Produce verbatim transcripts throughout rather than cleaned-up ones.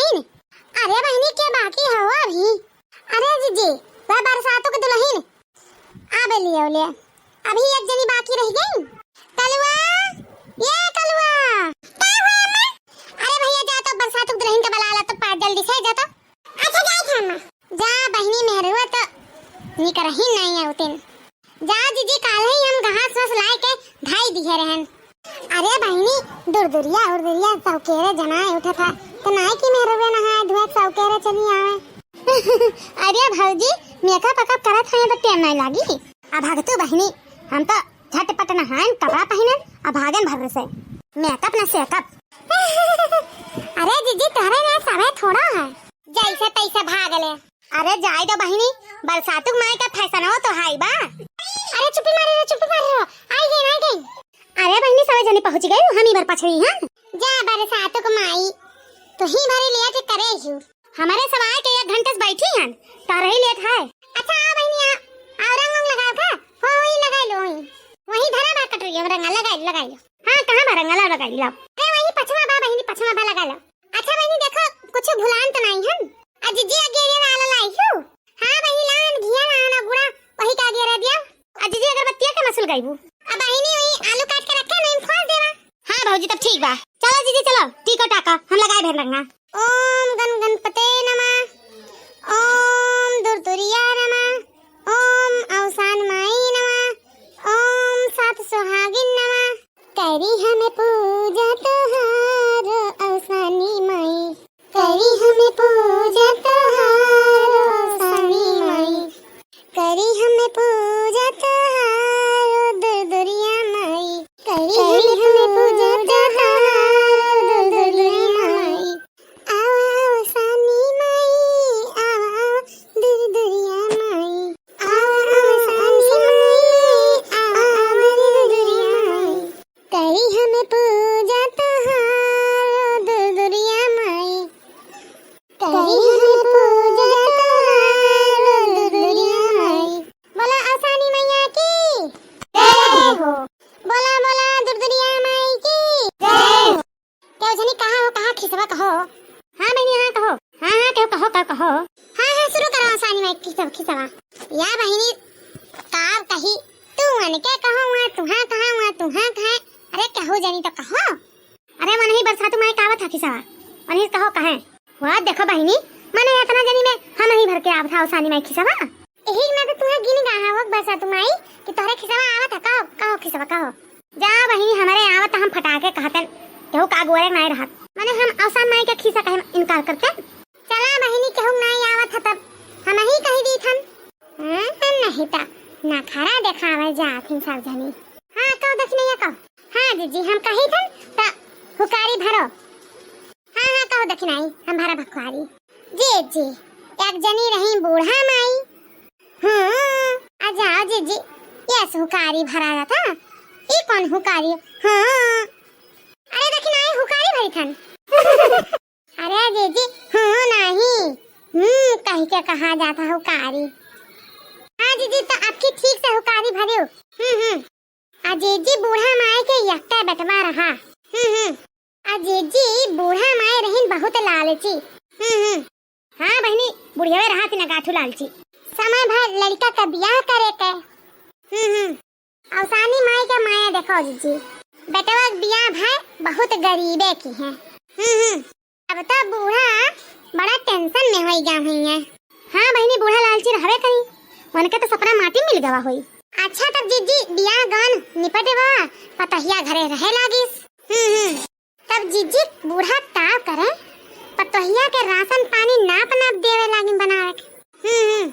अरे बहिनी, के बाकी हो अभी? अरे जीजी, वह बरसातू के दुलहिन आबे लियो ले। अभी एक जनी बाकी रहि गई। कलुआ, ये कलुआ। का हुआ अम्मा? अरे भैया जा तो बरसातू के दुलहिन के बला ला तो पा-, जल्दी से जा तो। अच्छा जाए थे अम्मा। जा बहिनी मेहरुआ तो निकरही नहीं है उतिन। जा जीजी, काल्हि हम घास वास लाए के धाई दिहे रहन। अरे बहिनी, दुरदुरिया उरदुरिया सौकेरे जनाए उठत है, तो नाई की मेहरुए नहाए धोए सौकेरे चली आवे। अरे भौजी, मेकअप अकअप करत है तो टेम नहीं लागी। अब भगतू बहिनी, हम तो झटपट नहाएन, कपड़ा पहिनन, अब भागन भर से। मेकअप न सेकअप। अरे जीजी, तोहरे में सबे थोड़ा है। जैसे तैसे भाग ले। अरे जाए दो बहिनी, बरसातुक माई का फैशन हो तो हाई बा। अरे चुप्पी मारे रहो, चुप्पी मारे रहो, आई गई, आई गई। अरे बहिनी, सबै जनी पहुँच गई, हम ही भर पछड़ी हैं। जा बरसातुक माई, तू ही भरी लेट करे ही। हमारे सब आए के एक घंटे से बैठी हैं, तो रही लेट है। अच्छा आ बहिनी आ, आओ रंग उंग लगाओ का? हो वही लगाई लो, वही वही धरा बा कटोरिया में रंगा लगाई, लगाई लो। हाँ कहाँ बा रंगा, ला लगाई लो। अरे वही पछवा बा बहिनी, पछवा बा लगा लो। अच्छा बहिनी, देखो, कुछ भुलान तो नहीं हम। आ जीजी, अगेरे वाला लाई हूँ। हाँ बहिनी, लान घिया लान गुड़ा, वही का अगेरे दिया। आ जीजी, अगरबत्तिया के मसूल गईबू। अब बहिनी, वही आलू काट के रखे, नहीं फोड़ देवा। हाँ भौजी, तब ठीक बा। चलो जीजी, चलो, टीको टाका, हम लगाए भेर रंगा। ओम गण गणपते नमः, ओम दुरदुरिया नमः, ओम अवसान माई नमः, ओम सात सुहागिन नमः। करी हम पूजा तोहारो अवसानी माई, करी हम पूजा तोहारो अवसानी माई, करी हम पूजा तोहारो दुरदुरिया माई, करी हम पूजा तोहारो दुरदुरिया माई। आवा अवसानी माई, आवा दुरदुरिया माई, आवा अवसानी माई, आवा दुरदुरिया माई। करी हम पूजा तोहारो दुरदुरिया माई। करी हम पूजा तोहारो दुरदुरिया माई। बोला अवसानी मैया की जय हो। बोला, बोला दुरदुरिया माई की जय हो। केहू जनी कहाँ हो, कहाँ खिसवा कहो? हाँ बहिनी, हाँ कहो। हाँ, हाँ, केहू कहो, कहो, कहो। हाँ, हाँ, शुरू करो अवसानी माई खिसवा, खिसवा। या बहिनी, का कही, तू अनके कहो, वहाँ तुहाँ कहाँ, वहाँ तुहाँ कहाँ। अरे केहू जनी तो कहो। अरे वनही बरसातू माई का आवत हा खिसवा, वनही कहो कहे। वाह, देखो बहिनी, मने इतना जनी में हम ही भर के आवत हा अवसानी माई खिसवा। यही में तो तुहे गिन गा हा हो बरसातू माई कि तोहरे खिसवा आवत हा, कहो, कहो खिसवा, कहो। जा बहिनी, हमरे आवत हम फटाके कहतन, केहू का गोरे नाय रहत। मने हम अवसान माई के खिस्सा कहे इनकार करते। चला बहिनी, केहू नाय आवत ह तब हम ही कही दीथन। हाँ, नहीं त नखरा देखावे जात हिन सब जनी। हाँ, कहो दखिनैया कहो। हाँ जीजी, हम कही थन त हुकारी भरो। हाँ, हाँ, कहो दखिनाई, हम भरा भखवारी। जीजी, एक जनी रही बूढ़ा माई, हम्म, आ जाओ जीजी, यस हुकारी भरा जाता। ई कौन हुकारी? हाँ। अरे देखी ना, ई हुकारी भरी थन। अरे जीजी, हाँ नहीं, हम्म, कह के कहा जाता हुकारी। हाँ जीजी, तो आपकी ठीक से हुकारी भरियो। हम्म, हम्म। आ जीजी, बूढ़ा माई के यक्का बेटवा रहा। हम्म, हम्म। आ जीजी, बूढ़ा माई रहिन बहुत लालची। हम्म, हम्म। हाँ बहिनी, बुढ़ियवे रहा थी ना गाठू लालची। समय भर लड़का का बियाह करे के। हम्म, हम्म। अवसानी माई के माया देखो जीजी। बेटवा के बियाह भय बहुत गरीबे की है। हम्म, हम्म। अब तो बूढ़ा बड़ा tension में होई गया हुई है। हाँ बहिनी, बूढ़ा लालची रहबे करी, उनके तो सपना माटी मिल गवा होई। अच्छा तब जीजी, बियाह गवन निपटे बा, पतहिया घरे रहे लागिस। हम्म, हम्म। तब जीजी बूढ़ा ताव करे, पतोहिया के राशन पानी नाप नाप देवे लागिन बनावे के। हम्म, हम्म।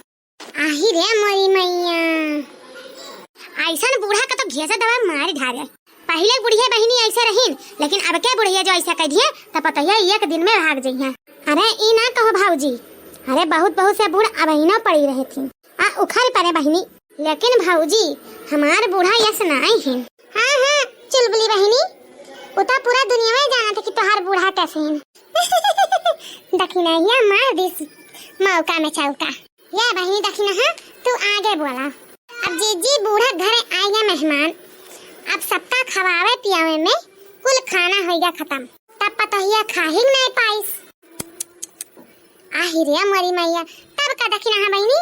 आही रे मोरी मैया, ऐसन बूढ़ा का तो घेसा दवा मार ढारे। पहिले बुढ़िया बहिनी ऐसे रहीन, लेकिन अब के बुढ़िया जो ऐसा कह दिए, त पतोहिया एक दिन में भाग जइहे। अरे ई ना कहो भौजी, अरे बहुत बहुत से बूढ़ अबहिनो पड़ी रहे थी, आ उखर परे बहिनी। लेकिन भौजी, हमार बूढ़ा यस नाई है। हाँ, हाँ, चुलबुली बहिनी, उ तो पूरा दुनिया में जानत है कि तोहार बूढ़ा कैसे हैं। दखिनैया मार दिस मौका में चौका। ये बहिनी दखिना, हाँ, तू आगे बोला। अब जीजी बूढ़ा घरे आएगा मेहमान, अब सबका खवावे पियावे में कुल खाना होइगा खत्म, तब पतोहिया खाही नहीं पाइस। अहि रे मोरी मैया, तब का दखिनहा बहिनी?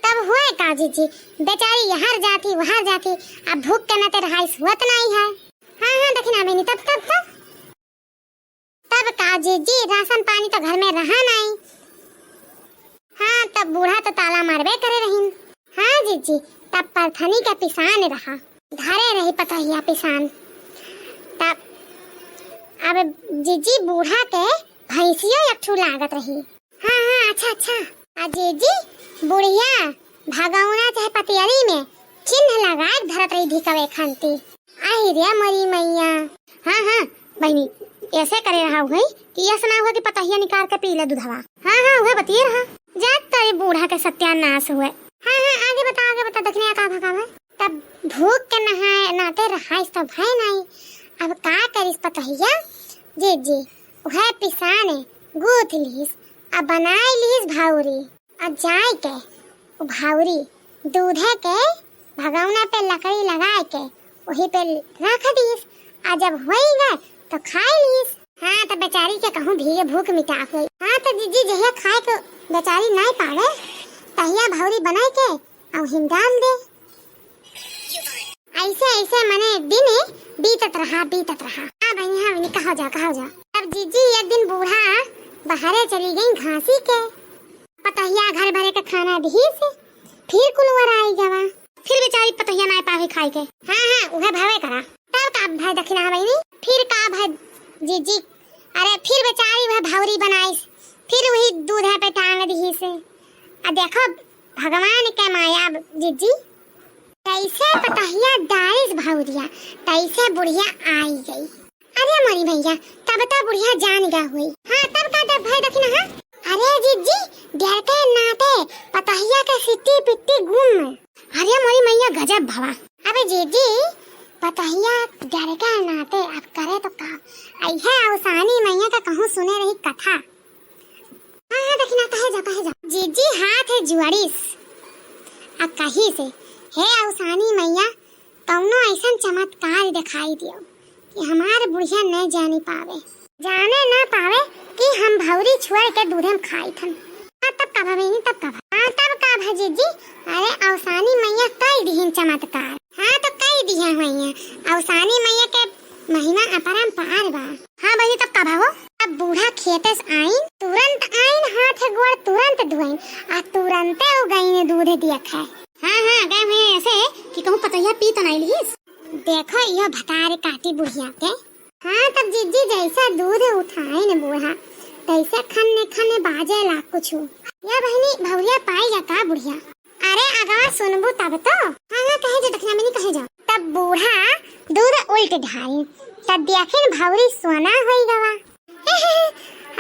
तब हुए का जीजी, बेचारी यहर जाती, वहर जाती, अब भूख के नाते रहाइस हुअत नाहीं है। हाँ, हाँ, दखिनहा बहिनी, तब, तब, तब। तब का जीजी, राशन पानी तो घर में रहा नाहीं। हाँ, तब बूढ़ा तो ताला मारबे करे रहिन। हाँ जीजी, तब परथनी के पिसान रहा, घरे रही पतोहिया पिसान। तब अब जीजी बूढ़ा के भैंसियो एक ठू लागत रही। हाँ, हाँ, अच्छा, अच्छा। आ जीजी, बुढ़िया भगौना चाहे पतियरी में चिन्ह लगाए के धरत रही धिकवे खंती। अहि रे मोरी मैया। हाँ, हाँ, बहिनी, ऐसे करे रहा हुई कि ऐसा ना हुआ कि पतोहिया निकाल के पी ले दूधवा। हाँ, हाँ, उहे बतिये रहा। जात तो ये बूढ़ा के सत्यानाश हुए। हाँ, हाँ, आगे बता, आगे बता, दखिनहा का भा, का भा? तब भूख के नहाए, नाते रहाइस तो भय नाहीं। अब का करिस पतोहिया? जीजी, उहे पिसाने गूथ लिहिस, अब बनाए लिहिस भौरी। आ जाए के उ भौरी दूधे के भगौना पे लकड़ी लगाए के वही पे रख दीस। आ जब होई गए तो खाए लीस। हाँ, तो बेचारी के कहूँ भी ये भूख मिटा होई। हाँ, तो जीजी जहिया खाए के बेचारी नाहीं पावे, तहिया भौरी बनाए के आ वही में डाल दे। ऐसे, ऐसे मने दिन बीतत रहा, बीतत रहा। हाँ बहिनी, हाँ बहिनी, कहो जा, कहो जा। तब जीजी एक दिन बूढ़ा बहरे चली गई घासी के। पतोहिया घर भरे के खाना दिहिस, फिर कुलवर आई गवा। फिर बेचारी पतोहिया नाहीं पावे खाए के। हाँ, हाँ, उहे भवे करा। तब का भय दखिनहा बहिनी? फिर का भय जीजी? अरे फिर बेचारी उहे भौरी बनाइस, फिर वही दूधे पे टांग दिहिस। आ देखो भगवान के माया जीजी, तैसे पतोहिया डारिस भौरिया, तैसे बुढ़िया आई गई। अरे मोरी भैया, तब तो बुढ़िया जान गया हुई। हाँ, तब का तब भय दखिनहा? अरे जीजी, डर के नाते पतोहिया के सिट्टी पिट्टी गुम। अरे मोरी मैया, गजब भवा। अबे जीजी, पतोहिया डर के नाते अब करे तो का? अइहे अवसानी मैया का कहूँ सुने रही कथा। हाँ, हाँ, दखिनहा, कहे जा, कहे जा। जीजी हाथ जोड़िस आ कहिस, हे अवसानी मैया, कौनो ऐसन चमत्कार दिखाई दियो कि हमार बुढ़िया न जानी पावे, जाने न पावे कि हम भौरी छुअर के दूधे में खाइत हन। हाँ, तब का भा बहिनी, तब का भा? हाँ, तब का भा जीजी? अरे अवसानी मैया कई दिहिन चमत्कार। हाँ, तो कई दिहे हुई हैं। अवसानी मैया के महिमा अपरंपार बा। हाँ बहिनी, तब का भा हो? अब बूढ़ा खेते से आइन, तुरंत आइन, हाथ गोड़ तुरंत धोइन, आ तुरंते उ गईन दूध दियत है। हाँ, हाँ, गए हुए ऐसे कि कहूँ पतोहिया पी तो नाहीं लिहिस। देखो, इहो भतार काटी बुढ़िया के। हाँ, तब जीजी जैसा दूध उठाइन बूढ़ा, तैसे खन्ने खन्ने बाजे ला कुछु। या बहिनी, भौरिया पाई या का बुढ़िया? अरे अगवा सुनबू तब तो। हाँ, हाँ, कहे जा, दखिनहा बहिनी, कहे जा। तब बूढ़ा दूध उल्ट ढारी, तब देखिन भौरी सोना होई गवा।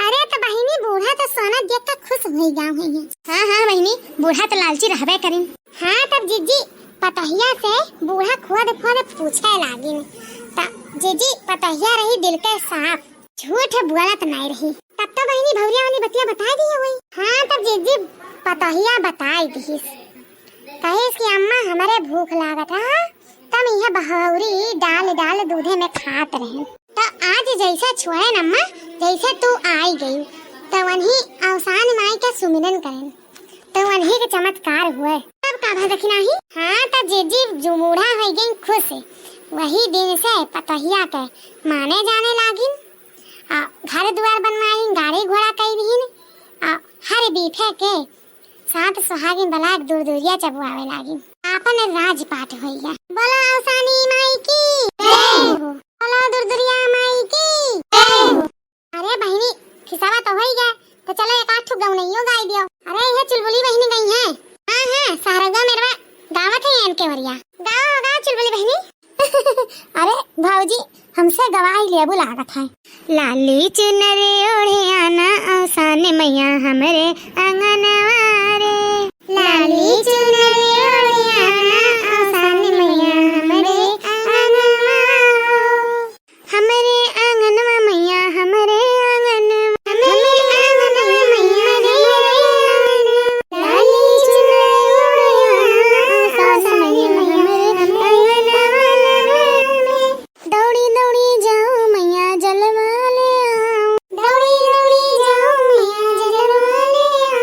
अरे तो बहिनी, बूढ़ा तो सोना देख के खुश होई गवा हुई है। हाँ, हाँ बहिनी, बूढ़ा तो लालची रहबे करिन। हाँ, तब जीजी पतोहिया से बूढ़ा खोद खोद पूछे लागिन। तब जीजी पतोहिया रही दिल के साफ, झूठ बोलत नाहीं रही। तब तो बहिनी भौरिया वाली बतिया बताई दिहे हुई। हाँ, तब जीजी पतोहिया बताई दिहिस। कहिस कि अम्मा, हमरे भूख लागत रहा, तब इहे भौरी डाल डाल दूधे में खात रहे। तो आज जैसे छोड़ेन अम्मा, जैसे तू आई गई, तो वन्ही अवसान माई के सुमिरन करेन, तो वन्ही के चमत्कार हुए। तब का भा दखिनहा? हाँ, तब जीजी जो बूढ़ा हो गई खुश, वही दिन से पतोहिया के माने जाने लागिन। आ, घर दुआर बनवाइन, गाड़ी घोड़ा कई दिहिन। आ, हर बीफे के सात सुहागिन बलाक दुरदुरिया चबुआवे लागिन। आपन राजपाट होइगा। बोलो अवसानी माई की जय हो। बोलो दुरदुरिया माई की जय हो। अरे बहिनी, खिसावा तो होइगा, तो चलो एक आध ठो गौनइयो गाई दियो। अरे ये चुलबुली बहिनी गई है। हाँ, हाँ, सहरगा मेरवा गावत है एन के वरिया। गाओ, गाओ चुलबुली बहिनी। अरे भौजी, हमसे गवाही लेबू लागत है। लाली चुनर ओढ़े आना अवसान मैया हमरे आंगनवा रे। लाली चुनर ओढ़े आना अवसान मैया हमरे आंगनवा हो। हमरे आंगनवा मैया, हमरे आंगनवा, हमरे आंगनवा मैया रे, लाली चुनर ओढ़े आना अवसान मैया हमरे आंगनवा रे। दौड़ी दौड़ी जाओ मैया जलवा ले आओ। दौड़ी दौड़ी जाओ मैया जलवा ले आओ।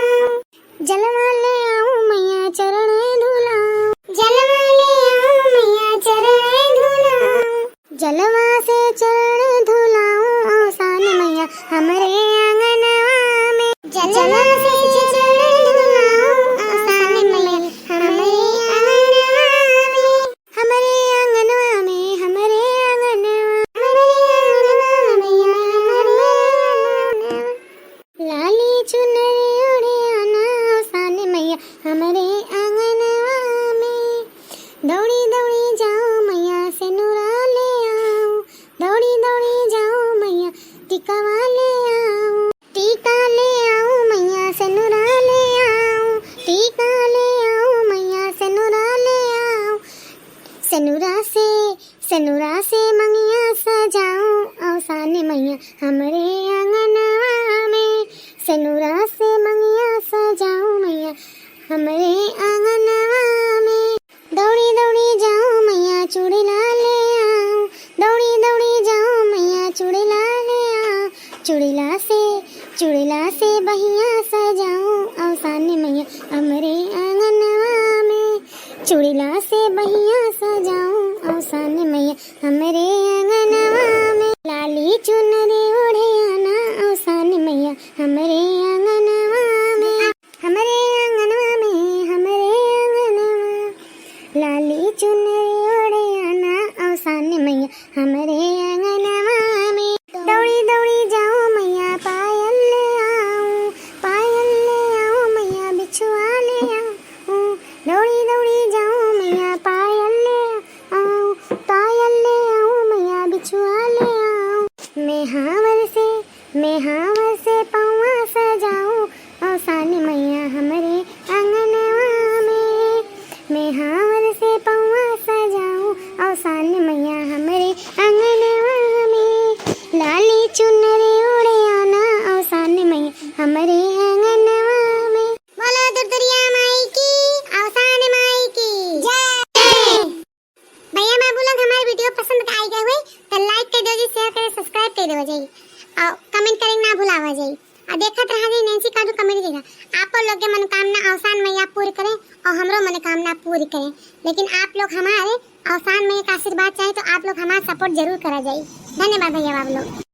चलो से चरण धुआओ, औसान मैया हमरे आंगनवा में, हमरे आंगनवा में, हमरे आंगनवा, हमरे आंगनवा मैया, हमरे आंगनवा। लाली चुनरी ओढ़े आना, औसान मैया हमरे आंगनवा में। दौड़ी दौड़ी जाओ मैया, सेनुरा ले आओ। दौड़ी दौड़ी जाओ मैया, टीकावा ले आओ। टीका ले आओ मैया, सेनुरा ले आओ। टीका ले आओ मैया, सेनुरा ले आओ। सेनुरा से, सेनुरा से मंगिया सजाओ, औसान मैया हमरे आंगनवा में। सेनुरा से मंगिया सजाओ मैया हमरे आंगनवा में। दौड़ी दौड़ी जाओ मैया, चुड़ैला ले आओ। दौड़ी दौड़ी जाओ मैया, चुड़ैला ले आओ। चुड़ैला से, चुड़ैला से बहिया सजाओ, औसान मैया हमरे आंगनवा में। चुड़ैला से बहिया सजाओ, औसान मैया हमरे आंगनवा में। लाली चुनरी ओढ़े आना, औसान मैया हमरे आंगनवा में। हमरे आंगनवा में, हमरे आंगनवा। लाली चुनरी ओढ़े आना, औसान मैया हमरे आंगनवा में। दौड़ी दौड़ी जाओ मैया, पायल ले आओ। पायल ले आओ मैया, बिछुआ ले आओ। दौड़ी दौड़ी जाओ मैया, पायल ले आओ। पायल ले आओ मैया, बिछुआ ले आओ। मेहावर से, मेहावर से पौआ सजाओ, औसान मैया हमरे आंगनवा में। मेहावर से पौआ सजाओ, औसान मैया हमरे आंगनवा में। लाली चुनरी ओढ़े आना, औसान मैया हमरे आंगनवा में। बोलो दुर्दुरिया माई की, औसान माई की जय। भैया बाबू लोग, हमार video पसंद आइ गए हुए तो like कर दो जी, share करें, subscribe कर दो जी, और comment करें ना भुलावा जी। और देखत रहा जी नैन्सी काजू comedy देखा। आप लोग के मनोकामना औसान मैया पूरी करें और हमरो मनोकामना पूरी करें, लेकिन आप लोग हमारे औसान मैया का आशीर्वाद चाहे तो आप लोग हमारा support जरूर करा जाए। धन्यवाद भैया बाबू लोग।